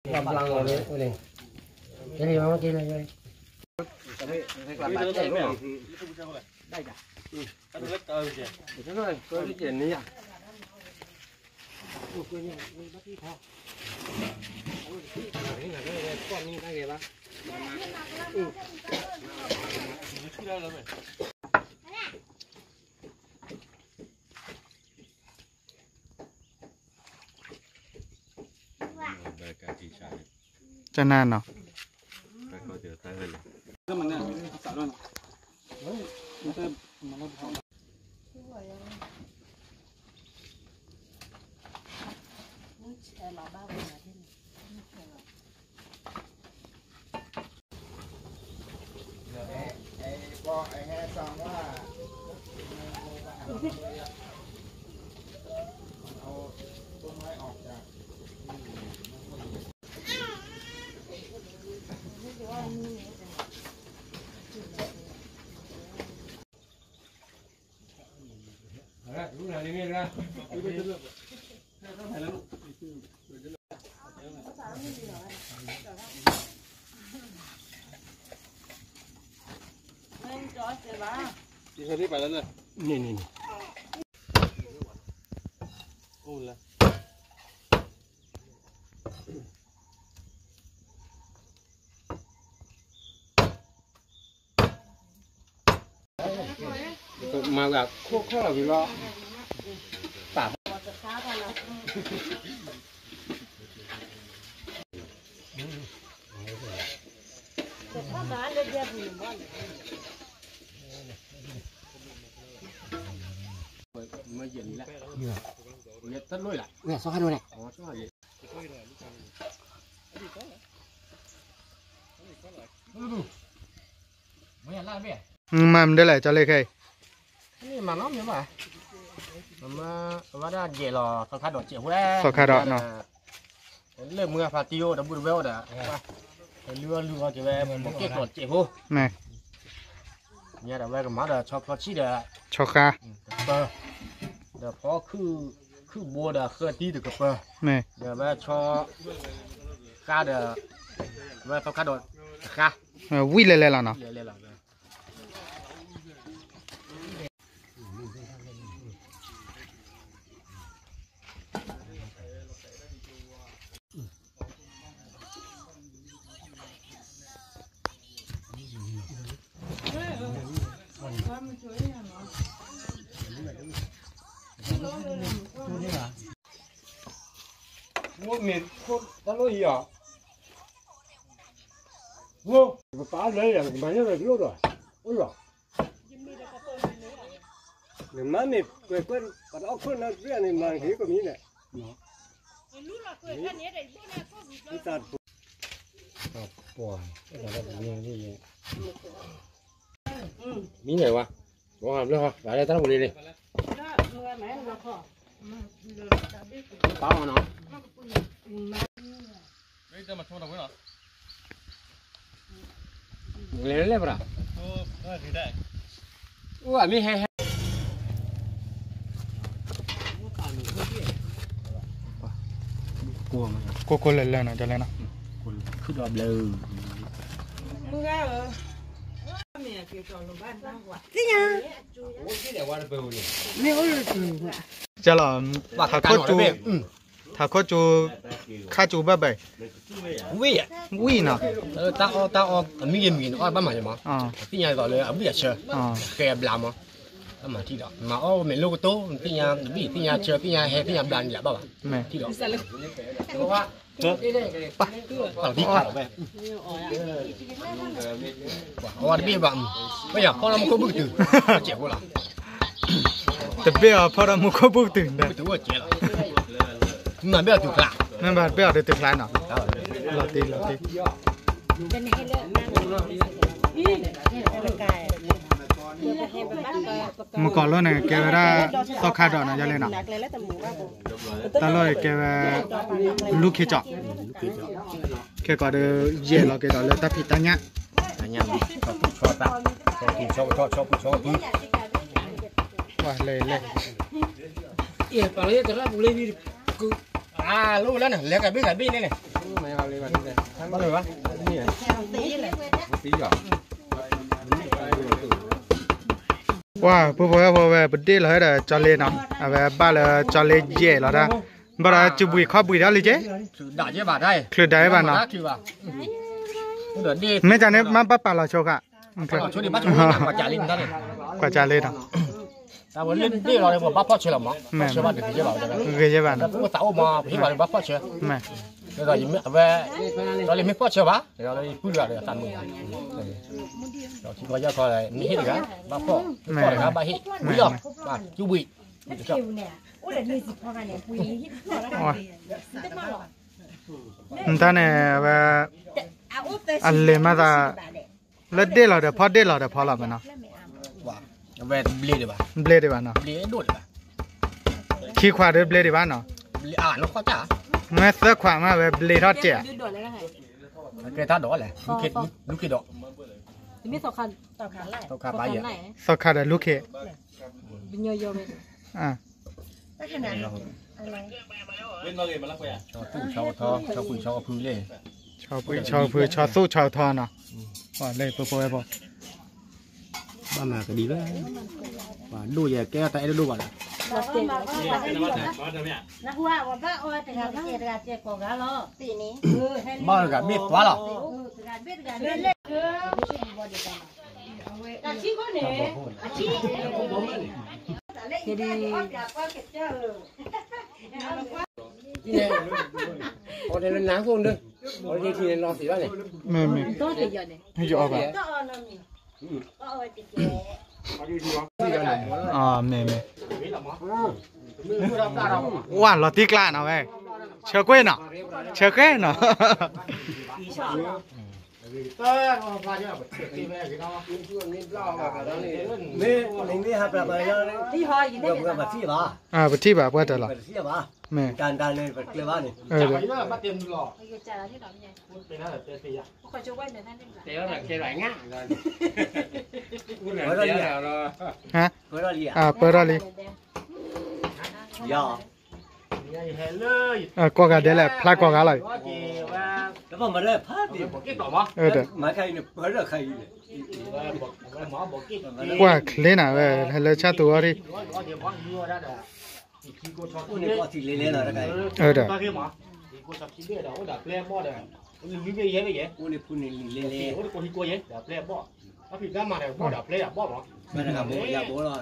ကနၣ်နီၤ. မၤဂၤခိၣ်ခီၣ်လီၤဝံၤလီၤ. မၤမနုၤလဲၣ် ကၠီလ့ခဲအံၤ, မၤနီတမံၤဘၣ်, အဝဲဒၣ်ယဲၢ်လီၤ သီခါဒီးစဲးဖိ, သီခါဒီးနီၤ, လၢမုၢ်ဂၢ်ဖးတံၢ်အိၣ်ဒီး ဘူးတဝဲအိၣ်ဒီး, လုၢ်အီၣ်လုၢ်အီက့ၤဝဲ မ့ၢ်ကဲကျိးစဲးဖိ, ညါဒီးဝဲကမၤဒီးဆီဖျီဆံဒီး, ဆီဃါ, ကပၢၤ, ဒီးဖီခုၣ်ဘိဒီးဃၢတံၢ်တကပၢၤ, ဒီးဝဲဆီဃါဒီး, ဝဲသီခါဒီးတဃါ, ဝံၣ်လဲၤလဲၤလီၤနီၤ. ဝိၣ်မ့ၢ်ခိၣ်တၢ်လိၣ်အံၤအီၤ, ဝိၣ်, ပပာ်လၢယၤ ပကမၤညၣ်လၢကလိၣ်ဒီး, အိၣ်လီၤ, နမၤမ့ၢ်ကွဲးကွဲး ပှၤတအီၣ်ခိၣ်လၢပျၢၤန့ၣ် မၤက့ၤကမံၤန့ၣ်, တၢ်ပှၤ, မံၤန့ၣ်ဝါ, ဘီဘျၢဟီ ဂၤလၢတၢ်ပူၤလံလံ, ပာ်အီၤနီၤ. လဲၤလဲၤပရၤ, အိၣ်အမ့ၢ်ဟဲဟဲ, ကိၢ်ကိၢ်လၢလၢနီၤ ကလဲၤနီၤ, ခုၣ်ဒီးဘျၢ, မုၢ်ဂၤဧၢ, သ့ၣ်ညါ, မ့ၢ်အိၣ်လၢတူၢ်, ထးခိၣ်ကၠိ, ထးခိၣ်ကၠိ, ခါကၠိဘၣ်ဘၣ်, ဝံၣ်နီၤ, တၢ်အီၣ်တၢ်အီ အမံၤဂ့ၤမံၤဂ့ၤန့ၣ် အီၣ်ဘၣ်မၤယမး, သ့ၣ်ညါသိးလၢအဘံၣ်အဆၢ, ဃဲအဘျါမး, ဘၣ်မၤထံၣ်ဒီး မၤအီၣ်မ့ၢ်လိၣ်ကတိၢ် သ့ၣ်ညါတဘံၣ် သ့ၣ်ညါဆၢ သ့ၣ်ညါဟဲ သ့ၣ်ညါဘျါန့ၣ် ယဘၣ်ဘၣ်, ထံၣ်ဒီး ပာ်လီၤတဘ့ၣ်ဘၣ်, ပယီၤဖီၣ်ထီၣ်မူခိၣ်ဘုၣ်ကတုၤ, စဲးဖိလီၤ, တဘ့ၣ်အီၤဖီၣ်ထီၣ်မူခိၣ်ဘုၣ်ကတုၤ, မ့ၢ်ဘၣ်ဘ့ၣ်အီၤတုၤဖျါနီၤ, လီၤတံၢ်လီၤတံၢ် မုၢ်ကီၤလီၤန့ၣ် ကဲဝဲဒၣ် သီခါဒီးနီၤ ယလဲၣ်နီၤ, တၢ်လီၢ်အံၤကဲဝဲ လူၢ်ခ့ကၠီ, ခဲကီးဒီး ယဲၢ်လီၤက့ၤဒီးလၢတၢ်ဖံးတၢ်ညၣ်, တၢ်ညၣ်လီၤ, ဆီသူၣ်ဆီသး, ဆီသူၣ်ဆီကထီၣ် ဆီပူၤဆီပူၤ, ပှၤလဲၤလဲၤ, အ့ၣ် ပာ်လီၤယဲၢ်တရၣ်ပူၤလၢ အလိၣ်လၢန့ၣ် လဲၤကဘ့ၣ်ကဘ့ၣ်န့ၣ်န့ၣ်, ပှၤ ပှၤဝဲ ပဝဲ ပဒ့ၣ်လီၤဝဲဒီးကၠီလ့နီၤ, အဝဲဘၣ်လၢကၠီလ့ယဲၢ်လီၤတၢ်, ဘၣ်ဒီးစူးဘှံးခီၣ်ဘှံးဒီးလံက့, ချုးဒၣ်ယဲၢ်ဘၣ်နီၤ, မ့ၢ်တၢ်န့ၣ် မ့ၢ်ပၢ်ပာ်လီၤဆိခါ, ကွၢ်ကၠီလ့နီၤ, ဂ့ၤယဲၢ်ဘၣ်နီၤ, ဂ့ၤယဲၢ်ဘၣ်နီၤ, မ့ၢ်, မ့ၢ်, မ့ၢ်တၢ်န့ၣ် အဝဲ အလဲၤမးသး လၢဒ့ၣ်လီၤဒီးဖီဒ့ၣ်လီၤဒီးဖီလီၤမးနီၤ, ဘျ့ဒံးဘၣ်နီၤ, ခံခွးဒီးဘျ့ဒံးဘၣ်နီၤ, မ့ၢ်သၢခွးမးဝဲဘျ့ထီၣ်တဲာ်, သီခါဒီးလူခ့, ဆီသူၣ်ဆီထီ, ဆီသူၣ်ဆီထီနီၤ, လၢပဝဲပှၤ ဘၣ်မၤကဒံဘၣ်, ပှၤဒိၣ်ယဲၢ်ကဲထီၣ်တၢ်အဲၣ်ဒိၣ်ဒိၣ်ဘၣ်ဒီး, ဘၣ်တဂၤဘ့ၣ်သွါလီၤ, အီၤန့ၣ်လၢနၤကိၣ်ဒၢ, အီၤန့ၣ်ထံၣ်န့ၣ်လီၤသ့ၣ်ဘၣ်န့ၣ်, မ့ၢ်မ့ၢ်, ယအီၣ်ဘၣ်, မ့ၢ်မ့ၢ်, ဝၢ်လီၤတံၢ်ကျါနီၤဝဲ, ဆၢကွ့ၢ်နီၤ, ဆၢကွ့ၢ်နီၤ ပထံၣ်ဘၣ်ပှၤတၢ်လီၤ, မ့ၢ်, ပၢထီၣ်လံ, ကိးဂၤဒဲးလဲၣ် ဖျါကိးဂၤလီၤ, ကွၢ်ချ့နၤဝဲ ဟဲလၢဆၣ်တူၤအီၤဒံး, ဒီး လၢခံလၢပျၢၤဆါဆါလီၤနီၤ, ကဲ ပှၤဖိတၢ်လီၢ်ဟီဒီးဆီညၣ်နီၤ, မုၢ်က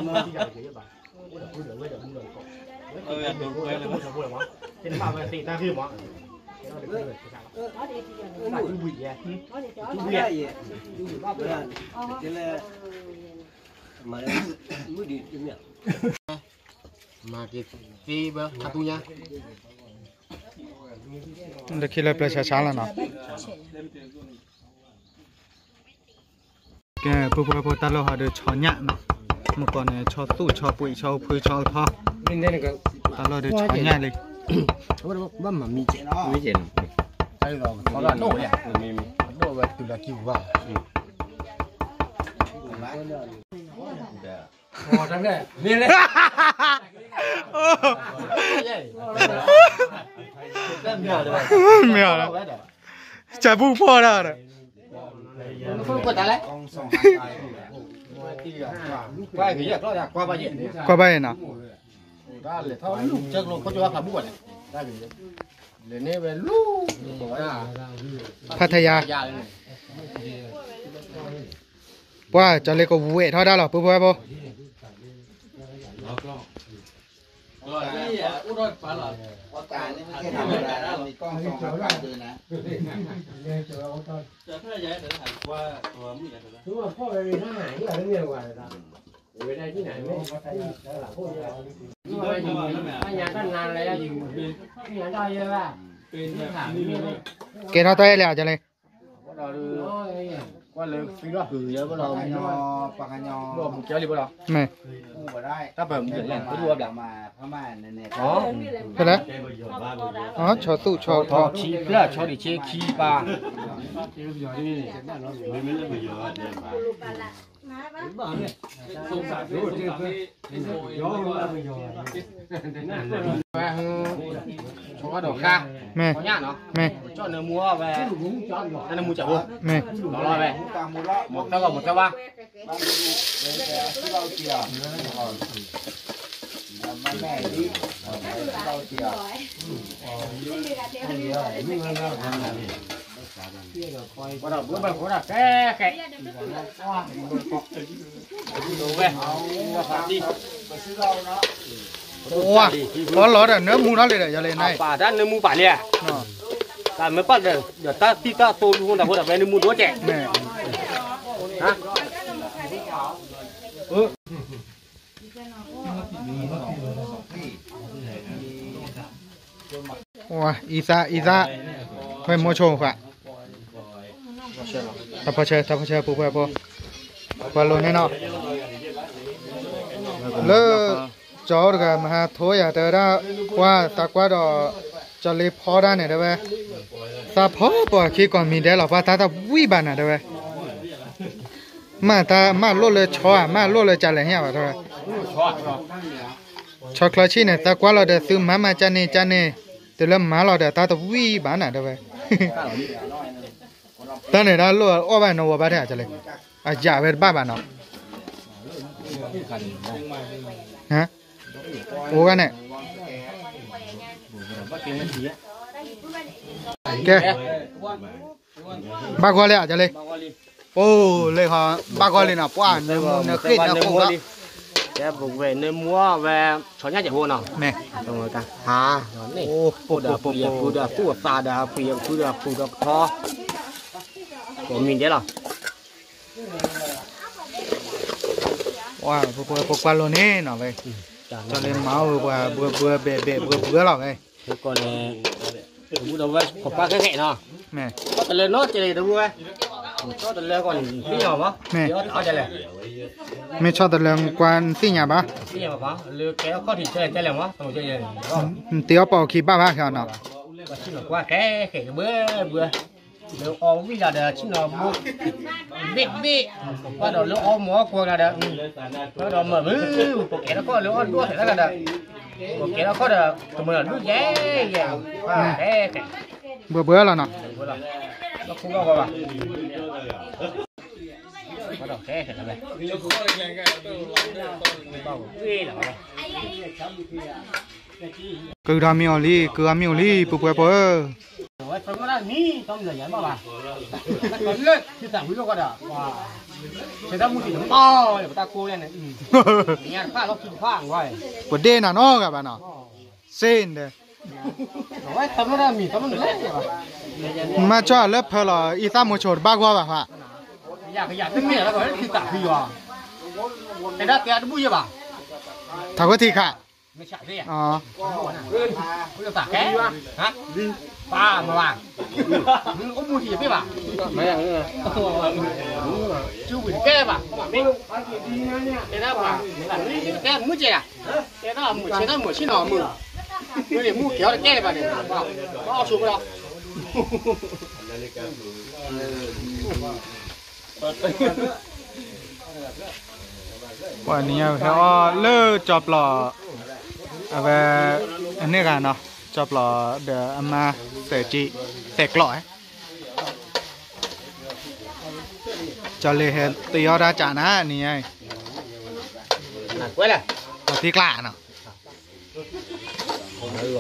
ီၢ်န့ၣ် ဆီသူၣ် ဆီပှံၣ် ဆီအိၣ်ဖု ဆီအိၣ်ထီ, တၢ်လီၢ်ဒီးဆီညၣ်လံ, ဘၣ်မၤမံကဲး, မံကဲးနီၤ, ဒိၣ်ဝဲတုၤလီၤခံပူၤဘၣ်, မ့ၢ်လဲၣ်, မ့ၢ်, စၢ်ပူၤဖီၣ်တၢ်ဒီး ကွၢ်ဘၣ်အံၤနီၤ, ဖါထယါ, ပှၤကၠီလ့ကဝဲၢ်ထီၣ်ဒၣ်လီၤ ပှၤဖိဝဲၢ်ဖိ ကဲထီၣ်တၢ်အဲၣ်လၢအကၠီလ့, မ့ၢ်, ဖဲလဲၣ်, ဆီသူၣ်ဆီထီ, ဆီဒံးဆ့ခံပာ်, ဝဲဟိ ဆီဒီးဃါ, မ့ၢ်, မ့ၢ်, ကၠီၣ်နၢမူအီၤဝဲ, တၢ်နၢမူစဲးဖိ, မ့ၢ်, လီၤလီၤဝဲ, မ့ၢ်သၢဂီၤ မ့ၢ်သၢဝါ, ဝဲ, လီၤလီၤဒီး နၢမူထီၣ်လံဒီး ယၤလံန့ၣ်, ပာ်တၢ်နၢမူပာ်လံ, တၢ်မ့ၢ်ပာ်ဒီး တၢ်သံၣ်တၢ်သိဒူၣ်ဖိတၢ်ဖိတၢ်ဖဲနၢမူဒိၣ်ကဲး, အံသၣ် အံသၣ်, ဝဲမိၤဆိၣ်ဃာ်, တၢ်ဖီဆၢ တၢ်ဖီဆၢ ပှၤပှၤပှၤ, ပှၤလိၤန့ၣ်နီၤ, လၢ ကၠီအိၣ်တဂၤ မဟါထိယၤ တဲဝဲဒၣ်, ကွၢ်သးကွၢ်ဒီး ကၠီလ့ဖီတၢ်န့ၣ် တဲဝဲ, သးဖီပှၤခံကိးမံၤဒဲးလီၤ ပှၤတၢ်တဝံၣ်ဘၣ်နၤ တဲဝဲ, မ့ၢ်တၢ်မ့ၢ်လိၣ်လၢဆီဧါ မ့ၢ်လိၣ်လၢကလဲၣ်ညါဘၣ် တဲဝဲ, ဆီချၢဆံၣ်န့ၣ် သးကွၢ်လီၤဒီး သုမၤမၤကန့ၣ်ကန့ၣ်, တုၤလၢမၤလီၤဒီး တၢ်တဝံၣ်ဘၣ်နၤ တဲဝဲ, တၢ်န့ၣ်ဒၣ်လိၣ်အီၣ်ဘၣ်နဝီၤဘၣ်ထဲ ကလဲၣ်, အယၤဝဲတဘၣ်ဘၣ်နီၤ, အိၣ်ဂၤန့ၣ်, ကဲ, ဘၣ်ဂီၤလံဧါ ကလဲၣ်, အိၣ်လၢဟီ ဘၣ်ဂီၤလံနီၤ ပှၢ်နၢမူနၢဃ့ၢ်နၢဃိၣ်ဘၣ်, ကဲပဝဲနၢမူအီၤဝဲ, ဆီညၣ်ကဲးဖိနီၤ, မ့ၢ်, ဟါ, အိၣ်ဒီးပှၤပှၤဒီးသူၣ်အသးဒီးပှၤပှၤဒီးပှၤဒီးပှၤထီ, ကိးမံၤဒဲးလီၤ ပှၤပှၤပှၤကွၢ်လိၤန့ၣ်နီၤဝဲ, ကၠီလ့မၤအီၣ်ဝဲပှၤဘှၢဘှၢဘဲဘဲဘှၢဘှၢလီၤဝဲ, ကီၢ်န့ၣ်, တဘူၣ်ဒီးဝဲခိးပၢ်ခဲခဲနီၤ, မ့ၢ်, ဆီတလဲနီၤ ကဲလၢတဘူၣ်ဝဲ, ဆီတလဲကီၢ်န့ၣ် သ့ၣ်ညါဘၣ်, မ့ၢ်, မ့ၢ်ဆီတလဲကွၢ်သ့ၣ်ညါဘၣ်, သ့ၣ်ညါဘၣ်ပှၤလၢကဲထီၣ်ခီၣ်ထံးဆၢလဲၣ်တဲလဲၣ်မး, နတ့အီၣ်ပီၣ်ခံဘၣ်ဘၣ်ခဲနီၤ ကွၢ်ခဲခဲတဘှၢဘှၢ, လၢအီဝံၣ်လီၤဒီးဆ့ၣ်နီၤဘိ, ဘ့ၣ်ဘ့ၣ်, ကွၢ်ဒီးလၢအီမၤအီကွၢ်လီၤဒီး, ဒီးမၤမုာ်, ပကဲထီၣ်ခီၣ်လၢအီဒိၣ်ထဲတၢ်လီၤဒီး, ပကဲထီၣ်ခီၣ်ဒီး, ကမၤလီၤဒိၣ်ယဲယဲ, ဘှၢဘှၢလီၤနီၤ, ဘှၢလီၤ, ဘၣ်ခိၣ်ဘၣ်ဂီၤဘၣ် ကုၢ်ထီၣ်မ့ၢ်အိၣ်လံ ကုၢ်ထီၣ်မ့ၢ်အိၣ်လံ ပှၤပှဲၤပှဲၤဧၢ, ပဒ့ၣ်နၤနီတဂၤဘၣ်နီၤ, စ့ၢ်န့ၣ်, မ့ၢ်ဆီလၢဖၢလီၤ အံသၣ်မိၤဆိတဘၣ်ဂီၢ်ဘၣ်ဃး, ထးခိၣ်ထံးခး ပၢ်မၤဘၣ်, အိၣ်မူထံးတဘ့ၣ်ဘၣ်, ကၠူဝံၤတကဲဘၣ်, တဲဒၣ်ပှၤ, တဲမုၢ်ကဲဧါ, တဲဒၣ်မုၢ်ဆ့ၣ်နီၤမုၢ်, မုၢ်ကဲအီၤတကဲဘၣ်န့ၣ်, ဘၣ်အီၣ်ဆိးကဒီး ပှၤနံၤညါဟဲအီၣ်လၢကၠီပျီ, အဝဲ, အန့ၣ်ဂၤနီၤ, ကၠီပျီဒီးအမါ, သဲးက့, သဲးကျီး, ကၠီလ့ဟဲတ့အီၣ်တၢ်ကၠးနၤနံၤညါ, လီၤ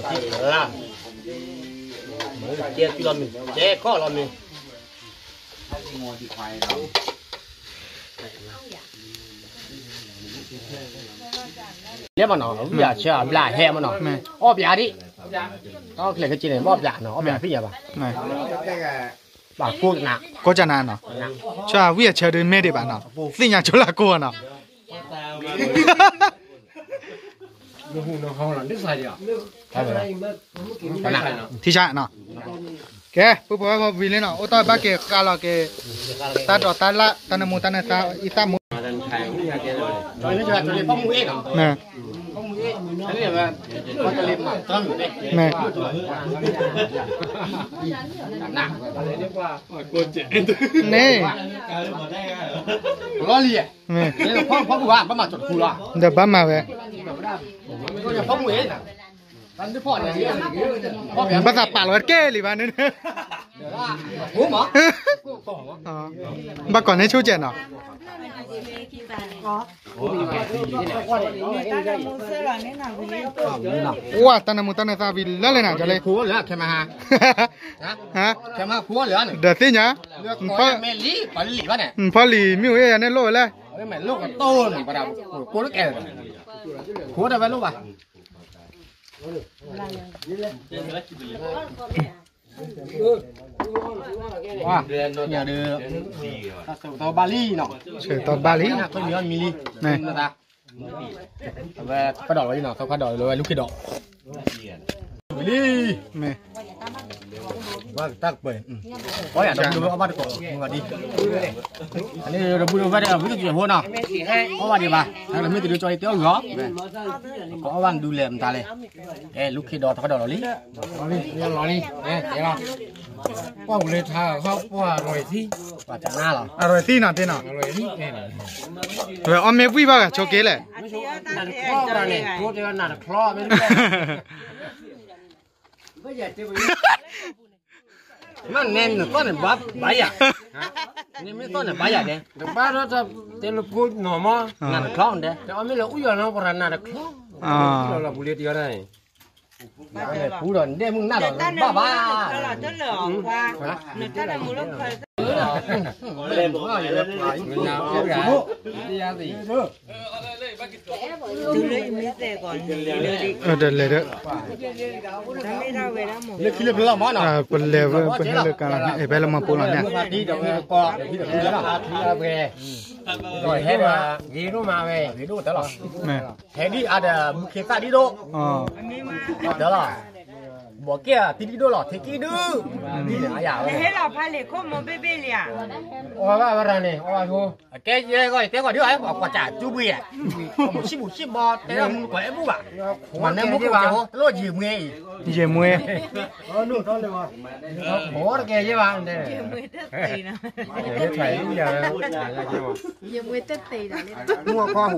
သံကျါနီၤ, ကဲခီၣ်လီၤမ့ၢ် လဲၣ်မနီၤ, ဝံအဆၢအဘျးဟဲမနီၤ, အီၣ်ပျးဒံး, တၢ်အီၣ်ချဲးကက့န့ၣ် ဘၣ်အီၣ်ပျးနီၤ, အီၣ်ပျးသ့ၣ်ညါဘၣ်, ဘၣ်ကိးကနၤ, ကိးကနၤနီၤ, ဆၢဝံအဆၢဒုးမ့ၢ်ဒံးဘၣ်နီၤ, သ့ၣ်ညါဆိလၢကိးနီၤ ထံဆၣ်နီၤ, ကဲ ပှၤပှၤဂီၢ်ဝံၤလံနီၤ, အိၣ်တ့ၢ်ဘၣ်က့ၤဃာ်လီၤက့ၤ, တၢ်ဒိးတၢ်လၣ် တၢ်နၢမူတၢ်နၢသါ အံသၣ်မူ, မ့ၢ် မ့ၢ် န့ၣ် လီၤလံ, မ့ၢ် ဖီမုၣ်ဘၣ် ဘၣ်မၤကၠီၤတခူလီၤ, ဒီးဘၣ်မၤဝဲ, ဖီမုၣ်, ဘၣ်သးပာ်လီၤတကဲလံဘၣ်န့ၣ်, ဘၣ်ကိးန့ၢ်ဆိကဲးနီၤ. ဝါ တၢ်နၢမူတၢ်နၢသၣ်ဝံၤလၢလဲၣ်နၤ ကၠီလ့, ဟါ, ဒီးသ့ၣ်ညါ, နဖီလံၤမ့ၢ်အိၣ်ယၤန့ၣ်လိၣ်ဝဲလဲၣ်, ဝါ, တၢ်ဆၢကတီၢ်ဘၣ်လံနီၤ, ဆၢကတီၢ်ဘၣ်လံ, မံလံ, အဝဲ သၢခါဒီးလီၤနီၤ, သၢခါဒီးလၢဝဲလူၢ်ခ့ဒီး, လံ, မ့ၢ်, ဘၣ်တၢ်ကပၢၤ, ပှၤယၤဒီပုၢ်ဒီဝဲၢ်အီၣ်ဘၣ်တကိး, မ့ၢ်ဂၤဒ်, အန့ၣ်ဒီပုၢ်ဒီဝဲၢ်ဒီး ဝံသးစူၤဟိနီၤ, အီၣ်ဘၣ်ဒံးဘၣ်, မ့ၢ်တဒုကၠီအံၤတဲအီၣ်ဂီၤ, ကအီၣ်ဘၣ်နဒုလဲၣ်မတၤလဲၣ်, ကဲ လူၢ်ခ့ဒီးသၢခါဒီးလီၤလံ, လီၤလံ, တဲလီၤ, ပှၤဝံၤလၢထါခီပှၤအရွဲၣ်သံ, ပှၤတနါလီၤ, အရွဲၣ်သံနီၤ တ့နီၤ, အရွဲၣ်သံ, ဝဲအီၣ်မ့ၢ်ဝံၣ်ဘၣ်ဂၤဆိးက့လဲၣ်, မ့ၢ်နဲနသီၣ်န့ၣ်ဘၣ်ယၤ, နမ့ၢ်သီၣ်န့ၣ်ဘၣ်ယၤန့ၣ်, တဘၣ်ဒီးတဲလၢဖိနီၤမး, နးတချီ, တဲအီၣ်မ့ၢ်လၢအူယီၤနီၤ ပှၤနးတချီ, လီၤလီၤပူၤလံတယီၤန့ၣ် ပူၤဒီးဒဲမုၢ်နၢ်ဒီးဘၣ်ဘၣ်, တလဲၤဒီး, လၢခံလၢဖျၢၣ်လီၤမးနီၤ, ပလဲၤဝဲ ပဟဲလၢကါလီၤန့ၣ် အဲၣ်ဖဲလၢမၤပူၤလီၤန့ၣ်, ဟဲဒ်အါဒီးမူခ့သၣ်ဒ်ဒိၣ်, တၢ်လီၤ, ဘီးက့ၢ်အသံဒ်ဒိၣ်လီၤ ထံကံၢ်ဒု, ဒ်န့ၣ်အယၤ, ဟဲလီၤဖးလံာ်ခိၣ်မူဘ့ၣ်ဘ့ၣ်လံဧါ, အီၣ်ဘၣ်ဝဲရၤန့ၣ် အီၣ်ဘၣ်ဖိ, အကဲယဲဂီၢ်ယတဲဂီၢ်ဒ်အီၤ ပှၤကွၢ်စၢ်တူဘှံးဧါ, မုၢ်တကိးအဲၣ်ဘူၣ်ဘၣ်, မၤနဲမူခိၣ်ကဲဖိ တလိၣ်ယံာ်မွ့အံၤ, ယံာ်မွ့, အိၣ်တကဲယဲဘၣ်, မုၢ်ခီဟူးလီၤ, တပျၢ်မဲာ်ပျၢ်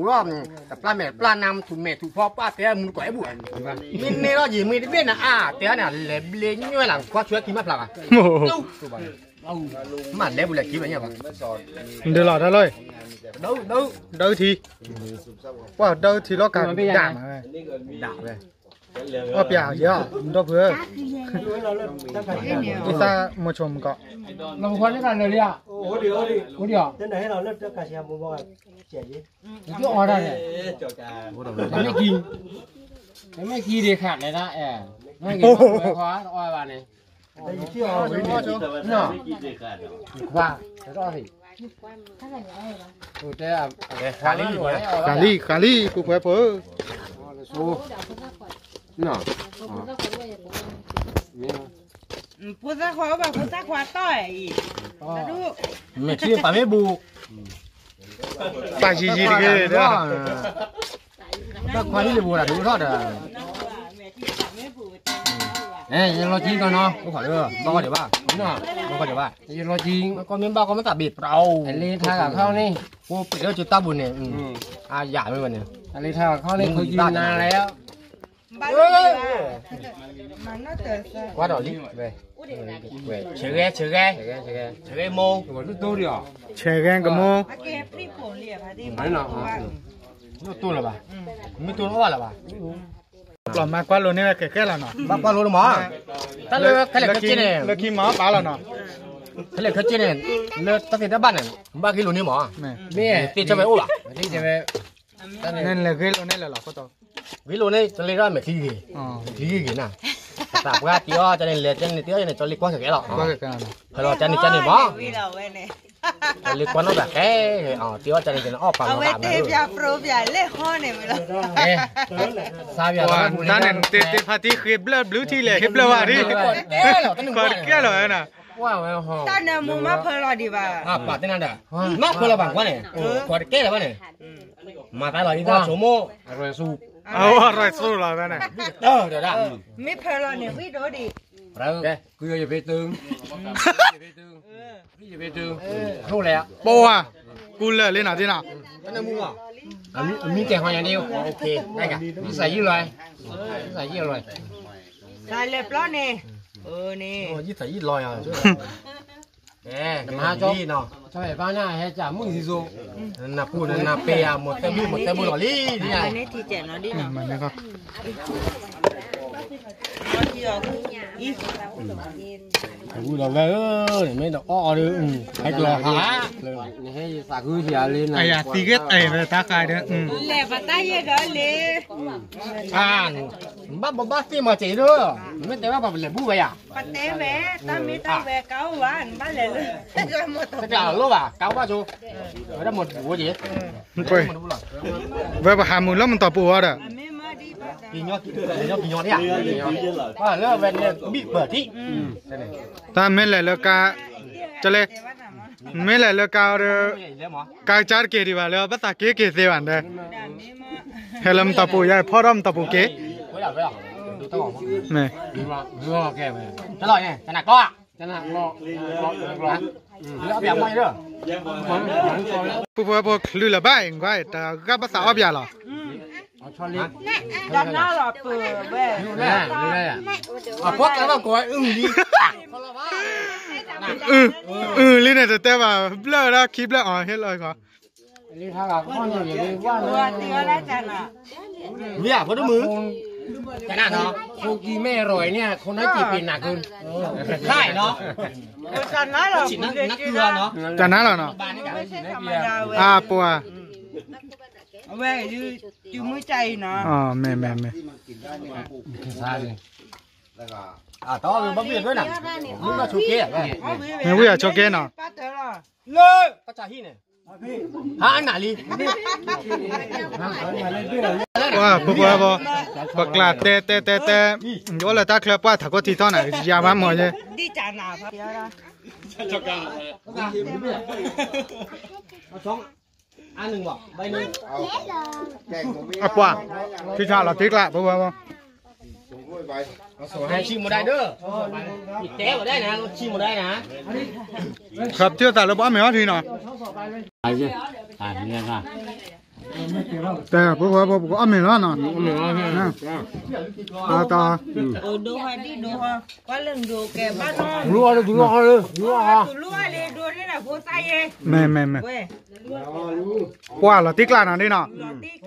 နါ မ့ၢ်ထူးမဲာ်ထူးဖီပၢ်တဲမုၢ်တကိးအဲၣ်ဘူၣ်, မ့ၢ်န့ၢ်လီၤယံာ်မွ့တဘ့ၣ်နၤအါ တဲန့ၣ် လဲၤဘျ့ညွဲၢ်လၢခွါဆွဲခံမးဖျါဘၣ်, မ့ၢ်လဲၤပူၤလဲၤခံဘၣ်ညါဘၣ်, ဒုးလီၤတၢ်လီၤ, ဒၢထံ, ပှၤဒၢထံလီၤကးဒၣ်မးဝဲ, အီၣ်ပၠးယဲၢ်, ဒီပုၢ်ဧၢ, အံသၣ်မိၤဆိမုၢ်ကီး, လီၤခွါန့ၣ်ကလၢာ်လံဧါ, အိၣ်ဒံး, တအီၣ်ဒၣ်န့ၣ်, တမ့ၢ်ခံ, တမ့ၢ်ခံဒံးခးလဲၣ်ဒၣ်, အဲၣ်, မ့ၢ်က့ၤခွါတအီၣ်ဘၣ်န့ၣ်, ခွါ, တအီၣ်, ဃးလံ, ဃးလံ, ဃးလံ, ပုၢ်ဖိ, ဖိသၣ်ခွါအိၣ်ဘၣ် ဖိသၣ်ခွါတီၢ်အံၤ, မဲာ်ထံပာ်မ့ၢ်ဘူး, ပာ်ယံၤယံၤတဂ့ၤဒီး, တၢ်ခွါလံလၢဘူးဒီး ဒုးထီၣ်ဒီး, ယလီၤကံကီနီၤ အိၣ်ခိးလၢ ဘၣ်ဃီဒံးဘၣ်, ဘၣ်ဃီဒံးဘၣ်, ယလီၤကံ, ကီမ့ၢ်ဘၣ်ကီမ့ၢ်သးဘ့ၣ်ပြး, အလ့ထါဂၤခီန့ၣ်, ပှၤပှ့ၤလၢကၢတၢ်ပူၤန့ၣ်, အယၤမ့ၢ်ဝဲန့ၣ်, အလ့ထါဂၤခီန့ၣ် ခိကံနၤလဲၣ်, ကွၢ်ဒီးလံ, ဆဲးဂဲၤ ဆဲးဂဲၤ, ဆဲးဂဲၤမိၢ်, ဆဲးဂဲၤကမိၢ်, တိၢ်လၢၤဘၣ်, မ့ၢ်တိၢ်လၢၤဘၣ်, ပျီမၤကွၢ်လိန့ၢ်ဝဲခဲခဲလီၤနီၤ, ဘၣ်ကွၢ်လိန့ၣ်မး, တၢ်လၢခဲလၢာ်ခဲဆ့န့ၣ်, လၢခံမးပာ်လီၤနီၤ, ခဲလၢာ်ခဲဆ့န့ၣ်, လၢတၢ်သ့တၢ်ဘၣ်န့ၣ်, ဘၣ်ဂ့ၢ်လိန့ၢ်မး, မ့ၢ်သ့ၣ်ဆၢဝဲအိၣ်ဘၣ်, နလဲၤဂ့ၢ်လိန့ၢ်လဲၣ်လီၤ, ဂ့ၢ်လိန့ၢ် ကၠီလ့ထီၣ်မဲာ်ချံဂ့ၤ, မဲာ်ချံဂ့ၤဂ့ၤနၤ, ပသးပှၢ်တ့အီၣ်ကန့ၣ် လဲၤကန့ၣ်တ့အီၣ်ကန့ၣ် ကၠီလ့ကွၢ်ခဲခဲလီၤ, ဖဲလီၤကန့ၣ်ကန့ၣ်မး, ကၠီလ့ကွၢ်နီၣ်တၢ်ခဲ, တ့အီၣ်ကန့ၣ်ကန့ၣ် အီၣ်ပာ်လီၤဘၣ်, အဝဲတဲပၠးပြိပၠးလဲၣ်ဃီန့ၣ်ဝဲလီၤ, တၢ်န့ၣ် တ့တ့ဖးတံၢ်ဃ့ဘျၢၣ်ဘျုးထံလဲၣ် ဃ့ဘျၢၣ်ဝဲဒၣ်, ခိးတကဲလၢၤဝဲနၤ, တၢ်နၢမူမၤဖၢလီၤဒံးဘၣ်, ပာ်တဲနၤဒီး, မၤဖၢလီၤဘၣ်ကွၢ်န့ၣ်, ခိးတကဲလၢၤဘၣ်န့ၣ်, မၤသးလီၤအံသၣ်ဆိမိၣ်, အရၢၢ်ဆူ အဝဲရၢၢ်သိလီၤဝဲန့ၣ်, မ့ၢ်ဖၢလီၤန့ၣ် ဝံၣ်ဒိၣ်ဒံး, ကုယဖ့တု, ယဖ့တု, ယဖ့တု, ပဝါ, ကူလၢာ်လံနီၤဒ်နီၤ, အမံကဲၤဟီညါဒ်, ယသးယံၣ်လီၤ, ယသးယံၣ်လီၤ, သးလဲၤပျီန့ၣ်, န့ၣ်, ယသးယံၣ်လီၤ, နမၤကၠီ, ကၠီဖဲဘၣ်န့ၣ် ဟဲကၢ်မုၢ်နံၤစိ, နပူၤနနပ့ၤဧါ, မိၢ်သဲဘုၣ် မိၢ်သဲဘုၣ်လီၤလံ, န့ၣ်, ဝံၤဒီးဝဲဧၢ, မ့ၢ်ဒီးအီၣ်အီၤဒီး, ဟဲကလီၤဟး, နဟဲယသးခုဟံၣ်လံ, အယၤသံဂ့ၢ်အဲၣ်ဝဲတၢ်ဃါဒီး, လဲၤပတၢ်ယဲၢ်ဒီးလံ, ဘၣ်ဘီဘၣ်သ့ၣ်မၤစဲးဒီး, မ့ၢ်တဲဘၣ်ပှၤပလဲၤဘူၣ်ဝဲယၤ ပတဲဝဲ, တၢ်မ့ၢ်တၢ်ဝဲကါအိၣ်ဘၣ်, နဘၣ်လဲၤလၢ, တၢ်လိၣ်ဘၣ်, ကါအိၣ်ဘၣ်ဆိ, ဝဲဒၣ်မီၤတပူၤဝဲက့ၤ, ဝဲပဟးမုာ်လၢမီၤတပူၤအီၤဒီး, ကညီ, ကညီ, လၢဝဲန့ၣ်ဘံၣ်ပၢၢ်ထံ, တၢ်မ့ၢ်လဲၤလၢကါ, ကလဲ, မ့ၢ်လဲၤလၢကါအီၤဒီး, ကါကစၢ်တက့ၤဒံးဘၣ်လၢ ဘၣ်သးက့ၤက့ၤသ့ဘၣ်ဒီး, ဟဲလၢမီၤတပူၤယါ ဖီၣ်ထီၣ်မီၤတပူၤက့ၤ, မ့ၢ် ဖုဖိဖိချုးလၢၤဘၣ်အံၤကွၢ်, အဖီၣ်ကျဲဘၣ်ကိးဝဲအုၣ်လံ, အုၣ်လံန့ၣ် တတဲဘၣ် ဘျၢၣ်ဝဲဒၣ်ခံဘျၢၣ်အီၤ ဟ့ၣ်လီၤခီ, မ့ၢ်ဖိတမုၢ်, ဖိကံမဲၢ်ရိးန့ၣ် ခိၣ်နၢ်က့ၤပ့ၤနးကု, တခါအံၤနီၤ, တနါလီၤနီၤ, အပှၤ, အဝဲ, တုၤမုၢ်ကၢ်အံၤနီၤ, မ့ၢ်, မ့ၢ်, မ့ၢ်, မ့ၢ်ဝံၣ်အဆိကဲနီၤ, လၢ, ဟါအနၢ်လံ, ပှၤ, ပှၤ, ပှၤ, ပကျးတဲတဲတဲတဲ, ယအိၣ်လၢတၢ်ချၢပှၢ်ထးခိၣ်ထံထီၣ်န့ၣ် ယၤဘၣ်မီၤယဲ, အပှၤ, ထံဆးလီၤတံၢ်ကျါ ပှၤ, ပှၤ, ဆံမဒၣ်ဒီး, တဲဝဲဒၣ်နၤ, ဆံမဒၣ်နၤ, ခးပထံၣ်သးလၢပှၤအီၣ်မ့ၤအီထံနီၤ, တဲ, ပှၤ, ပှၤ, ပှၤအီၣ်မ့ၤလီၤနီၤ, တၢ်, မ့ၢ်, မ့ၢ်, မ့ၢ်, ပှ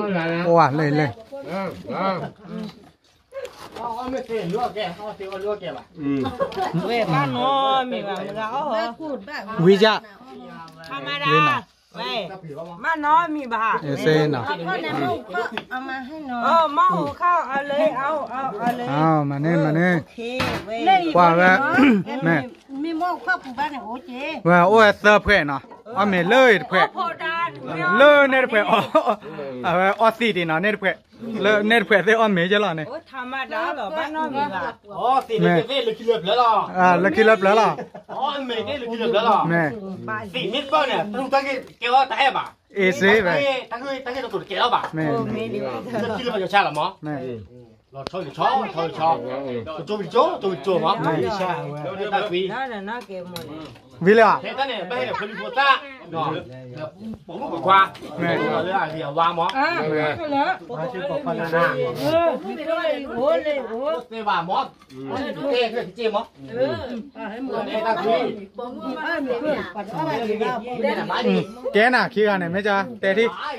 ၤ, လဲၤ, လဲၤ ဝံၤယါ, မၤနီၢ်မံၤဘၣ်, စ့နီၤ, မ့ၢ်, မၤန့ၢ်, မၤန့ၢ်, ပှၤဝဲ, မ့ၢ်, ဝဲအိၣ်ဝဲသၢဖှဲးနီၤ, အီၣ်မ့ၤလၢတဖှဲး, လၢန့ၣ်တဖှဲး, အဝဲအီၣ်သံးဒံးနီၤ, န့ၣ်တဖှဲး, လၢန့ၣ်တဖှဲးသ့ၣ်အီၣ်မ့ၤယဲလီၤန့ၣ်, မ့ၢ်, လၢခံလၢပျၢၤလီၤ, မ့ၢ်, အ့စ့ဘၣ်, မ့ၢ်, မ့ၢ်, ဝံၤလၢ, မ့ၢ်, ကဲနၤခံဂၤန့ၣ် မ့ၢ်ကၠီတဲထံၣ် က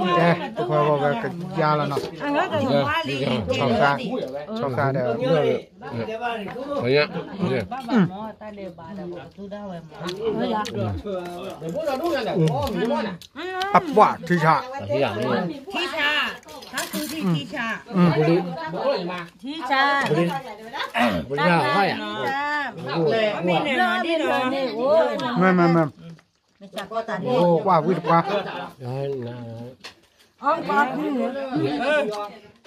ဲ, ပဝဲကယါလီၤနီၤ, ဆီဃါ, ဆီဃါဒီး, အပှၤထံဆး, ထံဆး, ထံဆး, ထံဆး, မ့ၢ်, မ့ၢ်, မ့ၢ်, ပှၤဝံၣ်တပှၢ်, အ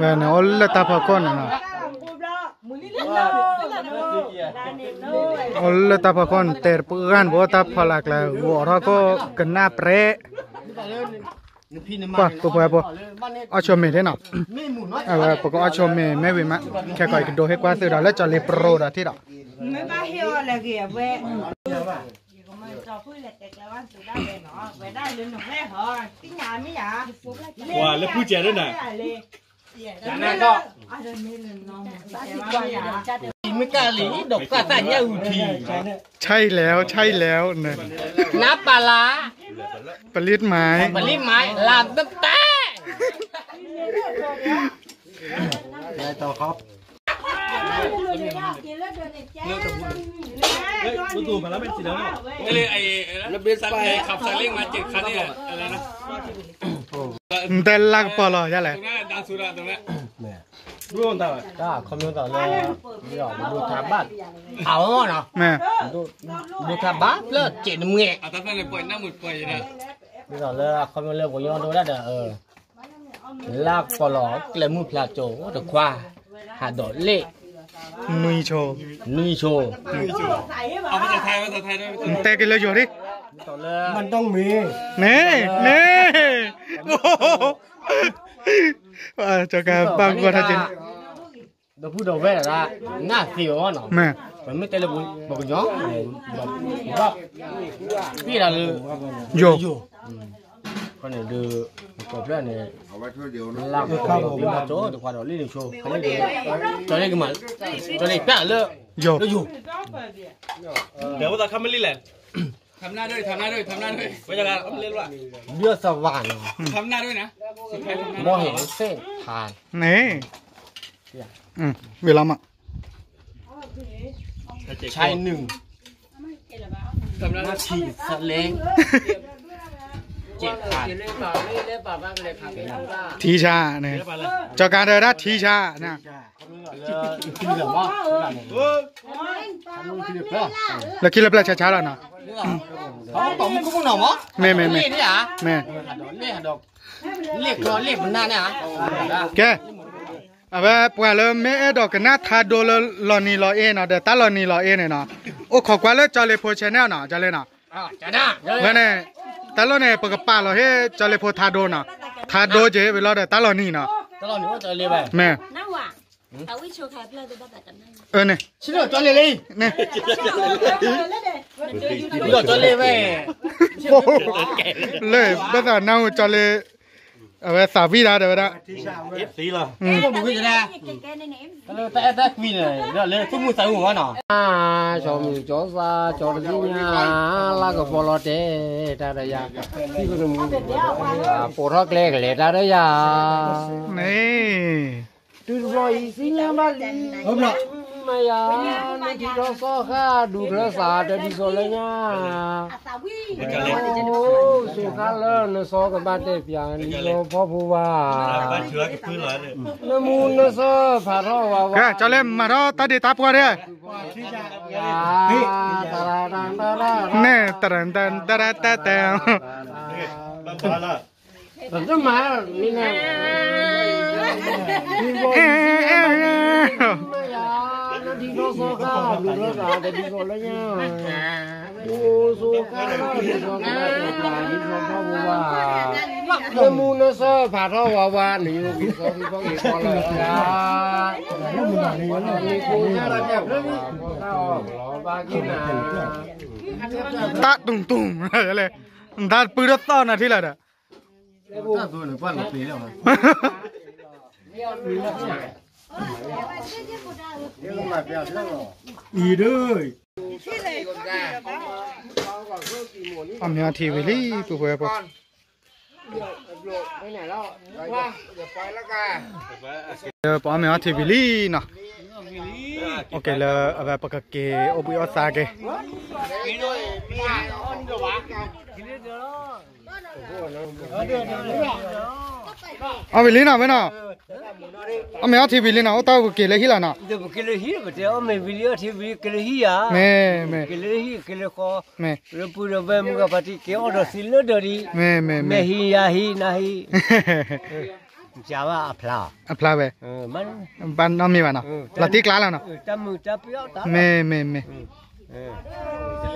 ဝဲန့ၣ် အိၣ်လၢတၢ်ဖီခိၣ်န့ၣ်လီၤ. အိၣ်လၢတၢ်ဖီခိၣ်န့ၣ် တဲတပှၢ်န့ၣ် ပအိၣ်တၢ်ဖီလာ်ကျဲ ဂီၤထီၣ်ခိၣ်ကနၣ်ပြဲး ပှၤ ပှၤ ပှၤ အီၣ်ဆိမ့ၤသ့ၣ်နီၤ, အဝဲပကအီၣ်ဆိမ့ၤ မ့ၢ်ဝံၤမး ခဲကီး ယကဒိဟ့ၣ်ကွၢ်သုဒီး လၢကၠီလ့ပြိဒီးထံၣ်ဒီး မ့ၢ်ဘၣ်ဟ့ၣ်အီၤလၢဂ့ၤအဝဲ ပှၤလၢဖူစဲးဒိၣ်နၤ မ့ၢ်ကၢ်လံ ဒီးကၢ်သၣ်ညၣ်အူထံ ใช่แล้ว ใช่แล้ว นะ နါပၤလၤ ผลิตไม้ ผลิตไม้ လၤပတဲ နတဲလၢကပီၤလီၤ ယလဲၣ် တၢ်ခီမီလၢ ဒိထါဘၣ် အဝဲနီၤ ဒိထါဘၣ်ဖျၢၣ်စဲးတမှဲ ဒ်သိးလၢအခီပညီလၢပှၤကညီဒိဒၣ်ဒီး လၢကပီၤလီၤ ကျဲမုၢ်ဖျါကၠိတခွါ ဟးဒီးလ့ၣ် နွံဆိ နွံဆိ နတဲက့ၤလၢယိၤဒ် မ့ၢ် န့ၣ် ကၠီကၤဘၣ်ကွၢ်ထီၣ်က့ၤ ဒီပုၢ်ဒီဝဲၢ်ဒၣ် နၢ်သ့အီၤနီၤ မ့ၢ် ပမ့ၢ်တဲလၢပှၤကညီ ဘၣ် ပ့ၢ်ဒၣ်လၢ ယိၤ ယိၤ ခီန့ၣ်ဒီး ပကိးဖျၢၣ်န့ၣ် လၢကပီၤလီၤ ကျဲမုၢ်ဖျါကၠိတခွါဒီးလ့ၣ်နွံဆိ ခီန့ၣ်ဒီး ကၠီလ့ကမၤ ကၠီလ့ပျၢ်လၢ ယိၤ လၢယိၤ ဒီးဝဲသးခါမ့ၢ်လံလဲၣ် ဝဲဒၣ် ဘျၢသဝါနီၤ ဘီဟ့ၣ်စ့ၣ်ဖး န့ၣ် ဝံၤလီၤမး ဆဲနုာ် နထံၣ်သလဲ စ့ၣ်ဖး ထံဆါန့ၣ် ကၠီကၤဒီးဒၣ်ထံဆါန့ၣ် လၢခံလၢပျၢၤဆါဆါလီၤနီၤ မ့ၢ် မ့ၢ် မ့ၢ် မ့ၢ် ကဲ အဝဲပှၤလၢမ့ၢ်အဲၣ်ဒိးကနၣ်ထါဒိလၢ လီၤနံၤလီၤအ့နီၤ ဒီးတၢ်လီၤနံၤလီၤအ့န့ၣ်နီၤ အိၣ်ခိးကွၢ်လၢကၠီလ့ဖိ channel နီၤ ကၠီလ့နီၤ ဝဲန့ၣ် တၢ်လီၢ်န့ၣ် ပကပာ်လီၤဟ့ၣ်ကၠီလ့ဖိထါဒိနီၤ ထါဒိက့ၤဝဲလီၤဒီးတၢ်လီၤနံၤနီၤ မ့ၢ် အန့ၣ် လၢဘၣ်သးနၢ်ဟူကၠီလ့ အဝဲသးဝံၣ်ဒၣ်ဒီးဝဲဒၣ် တၢ်အဲၣ်တၢ်ကွံန့ၣ် ဒီးလၢသူၣ်မုာ်သးမုာ်ဝဲနီၤ ကၠီမုၢ်ကၠီသး ကၠီတသ့ၣ်ညါ လၢကပီၤလီၤတဲာ်တၢ်ဒီးယၤ ပိာ်ထီၣ်ကျဲကလဲၤတၢ်ဒီးယၤ န့ၣ် တုၤတဘျီအံၤသ့ၣ်ညါဘၣ်လံ မ့ၢ်ယၤ မ့ၢ်ထံထီၣ်သီၣ်ဃၣ် ဒူၣ်ချၢသးတဒ်သိးလၢညါ အိၣ်ဆိ တၢ်လၢနစီကဘၣ်တဲပၠး နစီဖီဖိဝါ, နမူနစီဖးထီၣ်ဝးဝး, ကၠီလ့မၤထီၣ်တၢ်ဒ့တၢ်ပှၢ်ဒဲး, န့ၣ် တရၢၣ်တၢ်တၢ်တၢ်တၢ် တမၤန့ၣ်, ဒ်သိးစီဃါဘျုးထီၣ်သး တဒ်သိးလၢညါ, အိၣ်စီဃါ ဒ်သိးစီဃါဘျုးထီၣ်သး, နမူနစီဖးထီၣ်ဝးဝး နယိၤက့ၤစီဃံဖီက့ၤကီလၢာ်, တၢ်တူၢ်တူၢ်, နတၢ်ပုၢ်ထီၣ်သီၣ်နၤထံလၢာ်ဒီး အီၣ်မ့ၤအီထံဝံၤလံ ပုၢ်ဖိဝဲၢ်ဖိ, ပအီၣ်မ့ၤအီထံဝံၤလံနီၤ, အိၣ်က့ၤလၢအဝဲပကက့ၤအိၣ်ဘှံးအိၣ်သါက့ၤ အီၣ်ဝံၤလံနီၤ ဝဲနီၤ, အီၣ်မ့ၤအီထံဝံၤလံနီၤ အိၣ်တၢ်အိၣ်ကက့ၤလၢဟံၣ်လီၤနီၤ, က့ၤလၢဟံၣ် ပတဲအီၣ်မ့ၤဝံၤလံအီထံဝံၤ က့ၤလၢဟံၣ်ဧါ, မ့ၢ် က့ၤလၢဟံၣ် က့ၤလၢဃီ, မ့ၢ် လၢပုၢ်ဒီးဝဲၢ်မုၢ်ဂၤဖါတံၢ် က့ၤအီၣ်ဒီးသံလၢဒၢးဒံး, မ့ၢ် မ့ၢ် မ့ၢ်ဟံၣ်ယါဟံၣ်နၤဟံၣ် ကဘၣ်အဖျါ, အဖျါဝဲ, ဘၣ်နီတမံၤဘၣ်နီၤ, ဖျါတံၢ်ကျါလီၤနီၤ, မ့ၢ်မ့ၢ်မ့ၢ်,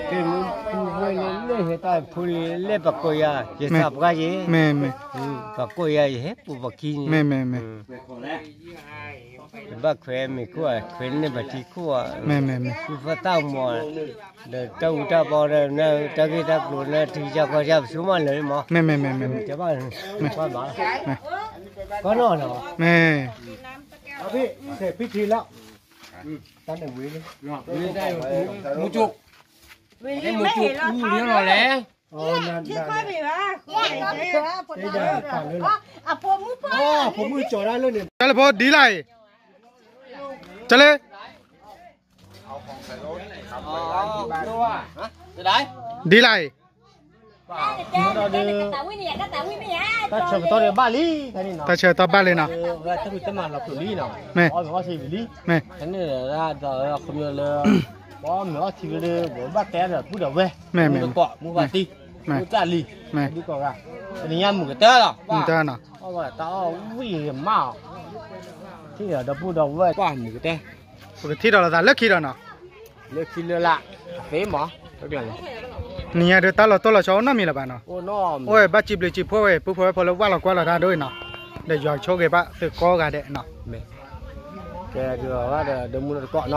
ဖုဝဲလၢဟဲတၢ်ဖိလံ လဲၤပှၤကိးယၤ ယသးပှၢ်ယဲ, မ့ၢ်မ့ၢ်, ပှၤကိးယၤ ယဟဲပူၤပှၤခံန့ၣ်, မ့ၢ်မ့ၢ်မ့ၢ်, ကဘၣ်ခွဲးမ့ၤခိၣ်ဧါ ခွဲးန့ၢ်ပှၤထံခိၣ်ဧါ, မ့ၢ်မ့ၢ်မ့ၢ်, ဃုဖီၣ်တၢ်မီၤ ဒီးတၢ်အူတၢ်ပီဒီး တၢ်ဂ့ၢ်တၢ်ကျိၤလၢထံကစၢ်ကီၢ်ကစၢ် ပဆိကမိၣ်လၢမး, မ့ၢ်မ့ၢ်မ့ၢ်မ့ၢ်, တဲဘၣ်, မ့ၢ်, ကီနီၤနီၤ, မ့ၢ်, ဖံထံလီၤ, တၢ်န့ၣ်ဝံၤလံ, မူကၠိ, မူကၠိအူလီၤလဲၣ်, အဖိမုၣ်ပၢ်, အဖိမုၣ်ကၠီၤဒၣ်လၢန့ၣ်, တၢ်လၢဖိဒ်လဲၣ်အံၤ, တၢ်လၢ ဒ်လဲၣ်အံၤ, တၢ်ဆၢကတီၢ်ဘၣ်လံ, တၢ်ဆၢကတီၢ်ဘၣ်လံနီၤ, မ့ၢ်, မ့ၢ်, ပအီၣ်မ့ၤအီထံဝံၤလံ, ဘၣ်တဲဒီးပုၢ်ဒီးဝဲၢ်, မ့ၢ်မ့ၢ်, မူတကိး မူဘၣ်တံၢ်, မူတၢ်လံၤ, ဒ်ကီးဂၤ, တနံၤညါမုၢ်ကတၢၢ်လီၤ, မုၢ်ကတၢၢ်နီၤ, အီၣ်ဝဲတၢ်အီၣ်ဝံၣ်မးအီၤ, ထံၣ်ဒီးပုၢ်ဒီးဝဲၢ်ကွၢ်မုၢ်ကတၢၢ်, ပကထံၣ်ဒီးလီၤသးလၢခံဒီးနီၤ, လၢခံလၢလၢ်, အသ့မး, နံၤညါဒီးတၢ်လီၤတိၢ်လီၤဆီအိၣ်နီတမံၤလၢၤဘၣ်နီၤ, အိၣ်ဝဲဘၣ်စံးဘျုးစံးဖှိၣ်ဝဲ ပုၢ်ဖိဝဲၢ်ဖိလၢဝၢ်လီၤကွၢ်လီၤတၢ်ဒိၣ်အံၤနီၤ, ဒီးယွၤဆိၣ်ဂ့ၤဘၣ်သုကိးဂၤဒဲးနီၤ, ကဲဒီးဝဲဒီးဒိမူတကိးနီၤ,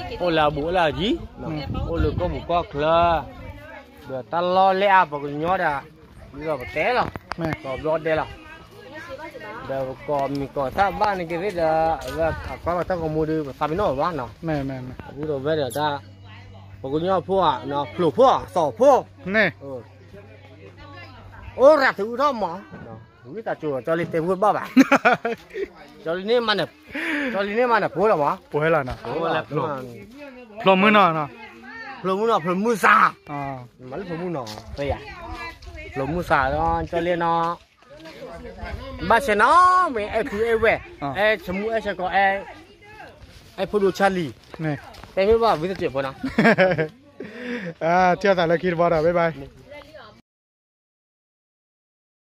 အိၣ်လၢအဘူးအိၣ်လၢအယံၤ, အိၣ်လၢကီၢ်ပူၤကီၢ်ချၢ, ဒီးတၢ်လီၢ်လဲၢ်အါပှၤကညီဒီး, ဒ်သိးပတဲလီၤ, ကီးဘျီဒဲးလီၤ, ဒီးပကီးမံၤကီးသၣ်ဘၣ်န့ၣ်က့ၤသ့ၣ်ဒီး, အဝဲအကွၢ်ပတၢ်ဂီၤမူဒီး ပသးပ့ၤနီၣ်ဘၣ်နီၤ, အဘူးဒီးဝဲဒီးတၢ်, ပှၤကညီဖိဧါ, ဖျိးဖိဧါ, စီၤဖိ, အိၣ်ရၤသုးအူထီၣ်မး, ဝံသးစူၤ ကၠီလံတဲဝဲဘၣ်ဘၣ်, ကၠီလံန့ၣ်မးန့ၣ်, ကၠီလံန့ၣ်မးန့ၣ် ဖိလီၤမး, ဖိလီၤနီၤ, ဖျိးမုၢ်နီၤ, ဖျိးမုၢ်နီၤ ဖျိးမုၢ်သး, မၤလၢဖျိးမုၢ်နီၤ, ဖျိးမုၢ်သးလီၤ ကၠီလံနီၤ, ဘၣ်ဆဲးနီၤ မ့ၢ်အဲၣ်ဖုအဲၣ်ဝဲၢ်, အဲၣ်ဆမူအဲၣ်ဆဲးကီး, အဲၣ်ဖိဒိၣ်ဆါလံၤ, တဲမ့ၢ်ဘၣ်ဝံသးစူၤဖိနီၤ, ထံၣ်သးလၢခံတဘျီဒီး bye bye.